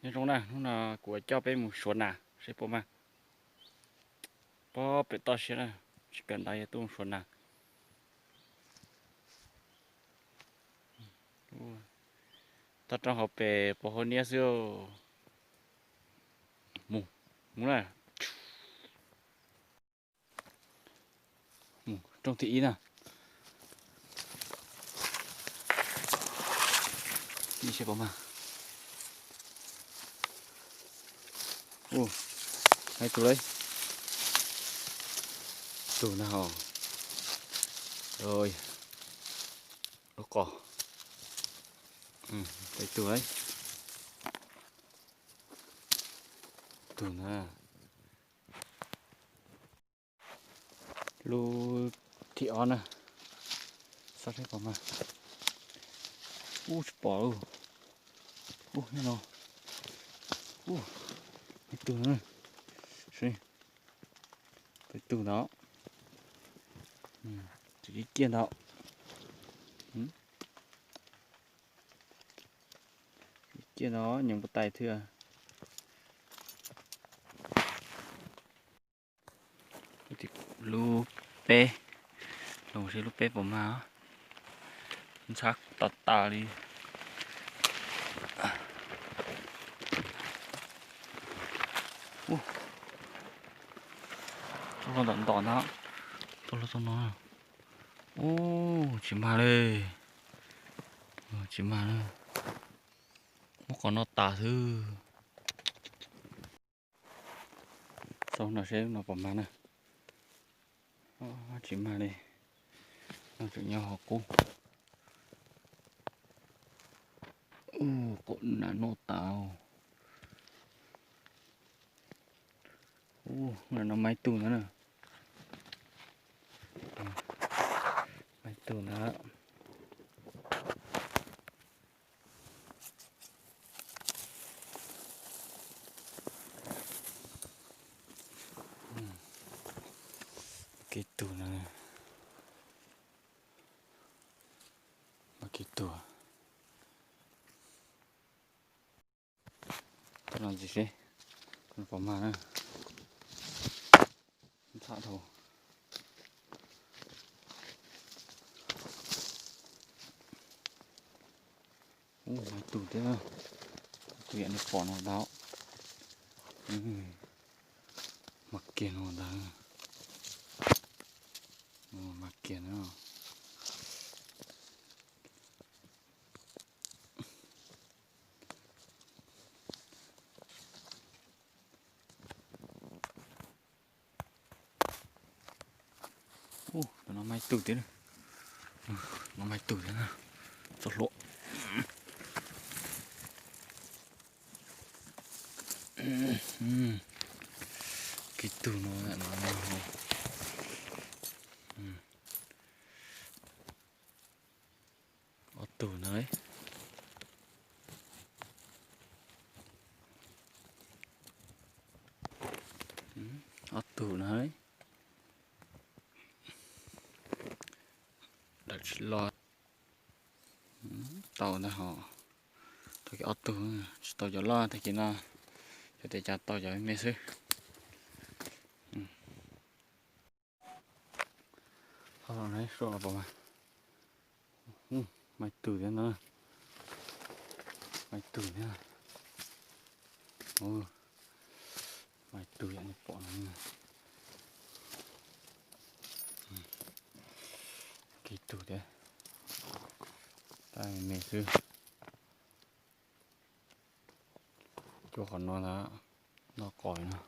Nyob zoo na, hnub no kuv coj peb mus suav nas seb puas mag. Pob pem toj siab na, tsis kawm ntawv yog tuaj mus suav nas. Toj roob hauv pes puas hauv niab xwb. Mus, mus na. Mus rooj thib ib na. Ib seb puas mag. Ua, ib tug lauj. Tug na ho. Lub qos. Ib tug lauj. Tug na. Lub thib ob na. Xauj seb puas mag. Ub, tsis pom lauj. Ub, nyob no. Ub, ib tug na. Ib tug ntawd. Tus ciaj ciaj ntawd. Ciaj ntawd nyeem puas tais thiab. Lub peb, los seb lub peb puas mag. Ntxhab tas tas li. Ub, tau los ntom ntom ntag. Tau los tau no. Ub, tsis mag li. Tsis mag li. Muab qhov no tas xwb. Xauj no seb no puas mag na. Tsis mag li. No tseem nyob hauv qub. Ub, qaum nas noj tas. Ub, no mas ib tug ntawd na. Mas ib tug ntawd. Kev tug no. Kev tug. Tau no ntxiv seb puas mag na. Ntxhab dhau. Ub, mas ib tug thiab. Tus yam nej pom no ntag. Mag kiag no ntag. Mag kiag na. Ub, no mas ib tug thiab. No mas ib tug thiab na. Txoj hlua. Kev tug no, no. Ob tug na. Ob tug na. Daim tsis los. Tau ntag ho. Tau kiag ob tug, tsis tau cov loj tag kis no. Cov tias cas tau cov me xwb. Ho los na, soj los pom mas. Mas ib tug thiab no. Mas ib tug thiab. Mas ib tug yam nej pom no. Kev tug thiab. Tab me me xwb. Cuaj qhov no ntag, noj qos li no.